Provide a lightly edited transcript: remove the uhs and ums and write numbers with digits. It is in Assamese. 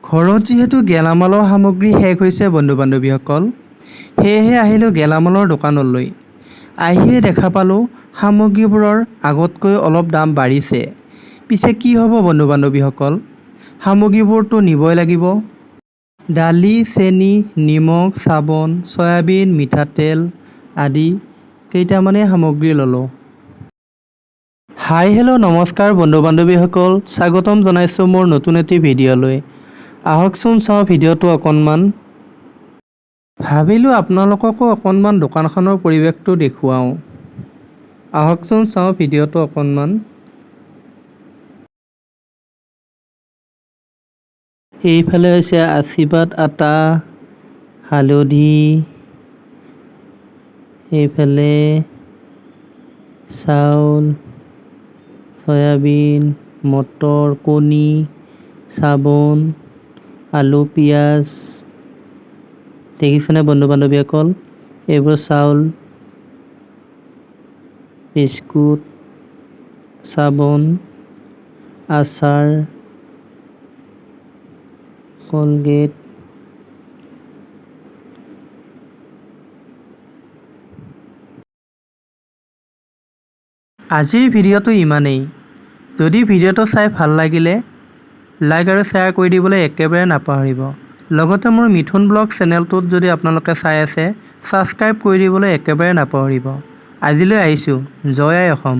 ঘৰত যিহেতু গেলামালৰ সামগ্ৰী শেষ হৈছে বন্ধু বান্ধৱীসকল, সেয়েহে আহিলোঁ গেলামালৰ দোকানলৈ। আহিয়ে দেখা পালোঁ সামগ্ৰীবোৰৰ আগতকৈ অলপ দাম বাঢ়িছে। পিছে কি হ'ব বন্ধু বান্ধৱীসকল, সামগ্ৰীবোৰতো নিবই লাগিব। দালি, চেনি, নিমখ, চাবোন, চয়াবিন, মিঠাতেল আদি কেইটামানেই সামগ্ৰী ল'লোঁ। হাই হেল্ল' নমস্কাৰ বন্ধু বান্ধৱীসকল, স্বাগতম জনাইছোঁ মোৰ নতুন এটি ভিডিঅ'লৈ। আহকচোন চাওঁ ভিডিঅ'টো অকণমান। ভাবিলোঁ আপোনালোককো অকণমান দোকানখনৰ পৰিৱেশটো দেখুৱাওঁ। আহকচোন চাওঁ ভিডিঅ'টো অকণমান। এইফালে হৈছে আশীৰ্বাদ আটা, হালধি, এইফালে চাউল, চয়াবিন, মটৰ, কণী, চাবোন, আলু, পিঁয়াজ। দেখিছেনে বন্ধু বান্ধৱীসকল? এইবোৰ চাউল, বিস্কুট, চাবোন, আচাৰ, কলগেট। আজিৰ ভিডিঅ'টো ইমানেই। যদি ভিডিঅ'টো চাই ভাল লাগিলে লাইক আৰু শ্বেয়াৰ কৰি দিবলৈ একেবাৰে নাপাহৰিব। লগতে মোৰ মিথুন ব্লগ চেনেলটোত যদি আপোনালোকে চাই আছে, ছাবস্ক্ৰাইব কৰি দিবলৈ একেবাৰে নাপাহৰিব। আজিলৈ আহিছোঁ। জয় আই অসম।